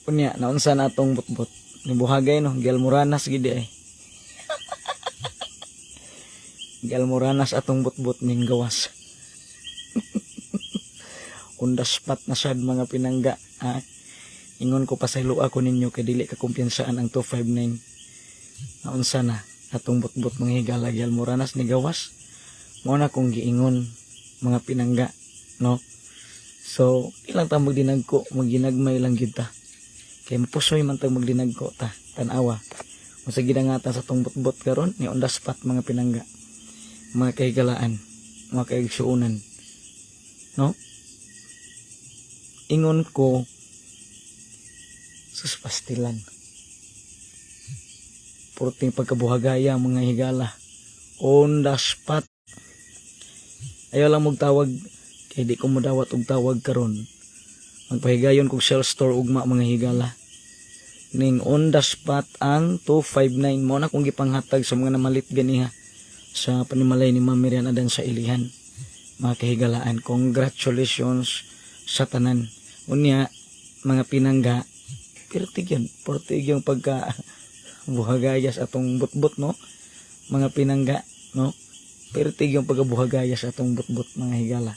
Unya, naunsa na atong butbot? Nibuhagay, no, gialmoranas gid ay. Gialmoranas atong butbot ning gawas. On the spot na sad, mga pinangga. Ha? Ingon ko, pasaylo ako ninyo kay dili ka kumpiyansaan ang 259. Naunsa na atong butbot, mga higala? Gialmoranas ni gawas. Mao na kong giingon, mga pinangga, no? So, ilang ta magdinagko, magginagmay lang gyud ta. Kay mapusoy man tag magdinagko ta, tan-awa. Unsa gidangatan sa tong butbot karon ni on the spot, mga pinangga. Mga kahigalaan, mga kaigsuonan. No? Ingon ko, sus, pastilan. Purting pagkabuhagaya, mga higala. On the spot. Ayaw lang magtawag kay di ko modawat og tawag karon. Magpahigayon kog sales tour ugma, mga higala. Ning on the spot ang 259 mo na kung gipanghatag sa mga namalit ganiha sa panimalay ni Ma'am Miriam Adan sa Ilihan. Mga kahigalaan, congratulations sa tanan. Unya, mga pinangga, pirtig yun. Pirtig yung pagka buhagaya sa atong butbot, no? Mga pinangga, no? Pirtig yung pagkabuhagaya sa atong butbot, mga higala.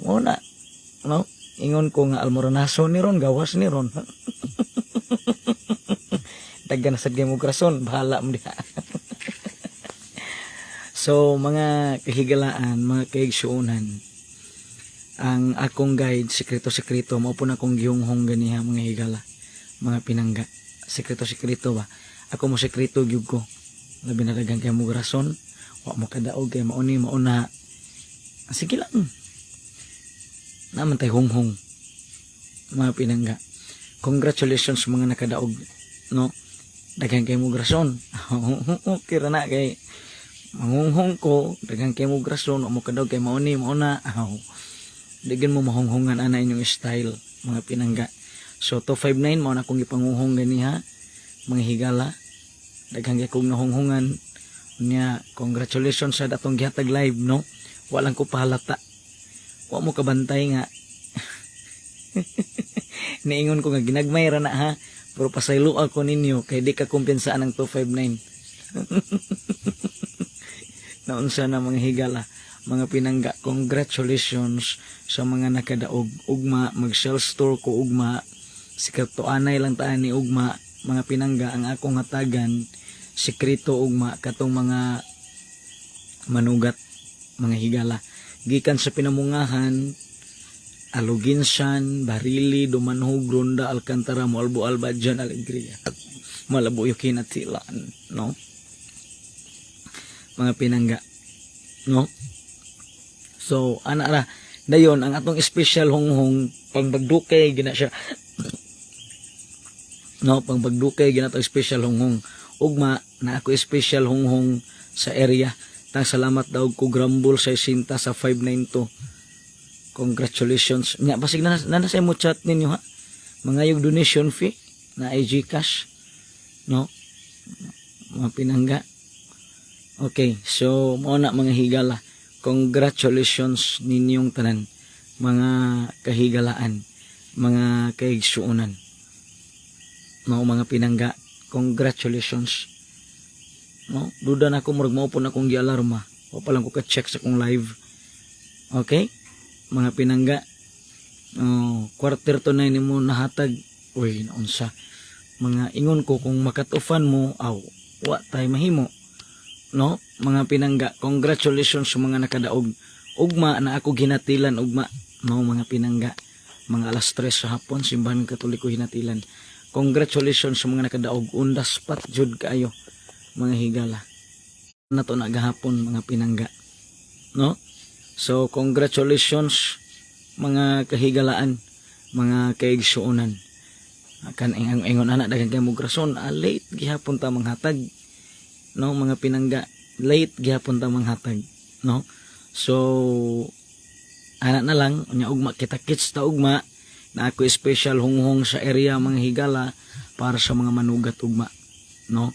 Muna, no? Ingon ko nga almoranaso ni ron, gawas ni ron. Daghan na sad kay mo rason, bahala mo diha. So, mga kahigalaan, mga kaigsuonan, ang akong guide, sekreto-sekreto, mao po na akong gihunghong ganiha, mga higala, mga pinangga. Sekreto-sekreto ba? Ako mo sekreto gyud ko. Labi na daghan kay mo rason, wa mo kadaog kay mauni mauna. Sige lang. Naman tay hunghong. Mga pinangga. Congratulations sa mga nakadaog, no? Daghan kay mo rason. Okay ra na kay manghunghong ko, daghan kay mo rason, wa mo kadaog kay mauni mauna. Aw. Di mo mahunghungan ana inyong style, mga pinangga. So 259 mao na akong gipanguhong ganiha, mga higala. Daghan kay kong nahunghungan. Unya, congratulations sa atong gihatag live, no? Walang ko pahalata. Wa mo kabantay nga. Niingon ko nga ginagmay ra na ha. Pero pasaylo ako ninyo kay di ka kumpiyansaan ang 259. Naunsa na, mga higala, mga pinangga? Congratulations sa mga nakadaog. Ugma, mag sales tour ko ugma. Sikreto anay lang taan ni ugma, mga pinangga. Ang akong hatagan sekreto ugma katong mga manugat, mga higala, gikan sa Pinamungahan, Aloginsan, Barili, Dumanhog, Ronda, Alcantara, Moalbo, Alba, Jan Alegria, Malabuyo, Kinatilan, no, mga pinangga, no? So ana ra dayon ang atong special hunghong pangbagdukay gina siya, no? Pangbagdukay gina atong special hunghong. Ugma na ako special hunghong sa area tang salamat daw ko grambol sa isinta sa 592. Congratulations nya. Basig na na sa mo chat ninyo ha, mga yung donation fee na IG cash, no, mga pinangga? Okay, so mao na, mga higala. Congratulations ninyong tanan, mga kahigalaan, mga kaigsuonan. Mao, mga pinangga, congratulations. No, duda na ako murag mao po na akong gialarma. Wa pa lang ko ka-check sa akong live. Okay? Mga pinangga. Oh, 8:45 nimo nahatag. Uy, naunsa. Mga ingon ko kung makatufan mo, aw, wa tay mahimo, no, mga pinangga? Congratulations sa mga nakadaog. Ugma na ako ginatilan ugma, no, mga pinangga, mga alas 3 sa hapon, Simbahan Katoliko hinatilan. Congratulations sa mga nakadaog. On the spot jud kaayo, mga higala, na to nagahapon, mga pinangga, no? So congratulations, mga kahigalaan, mga kaigsuonan. Kan ang ingon ana, daghan kay mo rason. Ah, late gihapon ta manghatag, no, mga pinangga? Late gihapon ta manghatag, no? So ana na lang. Unya ugma kita kits ta ugma na ako special hunghong sa area, mga higala, para sa mga manugat ugma, no?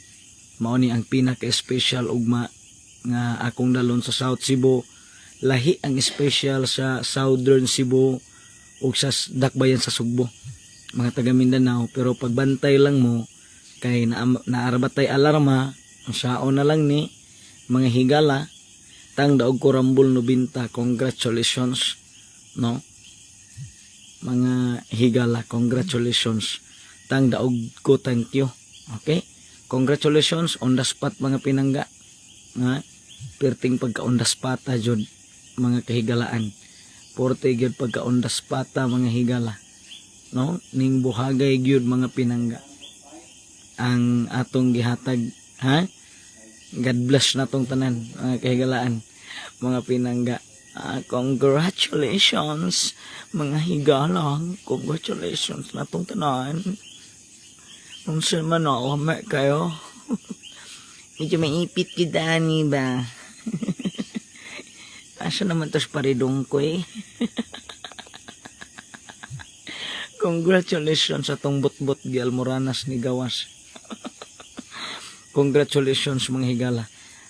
Mao ni ang pinaka special ugma nga akong dalon sa South Cebu. Lahi ang special sa Southern Cebu ug sa Dakbayan sa Sugbo. Mga taga Mindanao, pero pagbantay lang mo kay naa ra batay alarma, sao na lang ni, mga higala. Tang daog ko Rambol 90. Congratulations, no, mga higala. Congratulations, tang daog ko. Thank you. Okay, congratulations on the spot, mga pinangga nga. Perting pagka on the spot jud, mga kahigalaan. Porte gyud pagka on the spot, mga higala, no? Ning buhagay gyud, mga pinangga, ang atong gihatag, ha. God bless natong tanan, mga kahigalaan, mga pinangga. Ah, congratulations, mga higalang. Congratulations natong tanan. Unsa man ako kayo? Medyo maipit kita ni ba? Asa naman to sa paridong ko eh? Congratulations sa tong bot-bot gi Almoranas ni gawas. Congratulations, mga higala.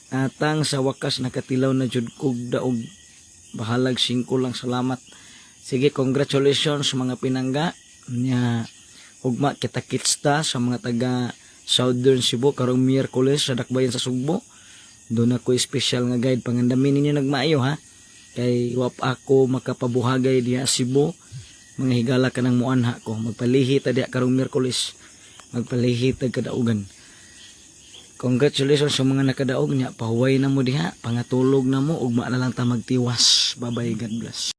Atang sa wakas nakatilaw na jud kog daog. Bahalag 5 lang, salamat. Sige, congratulations, mga pinangga. Nya ugma kita kitsta sa mga taga Southern Cebu karong Miyerkules sa Dakbayan sa Sugbo. Doon ako special nga guide, pangandamin ninyo nagmaayo ha. Kay wap ako makapabuhagay diha Cebu. Mga higala, kanang muanha ko. Magpalihi ta diha karong Miyerkules. Magpalihi ta kadaugan. Congratulations sa mga nakadaog niya. Pahuway na mo diha. Pangatulog na mo. Ugma na lang ta magtiwas. Bye-bye. God bless.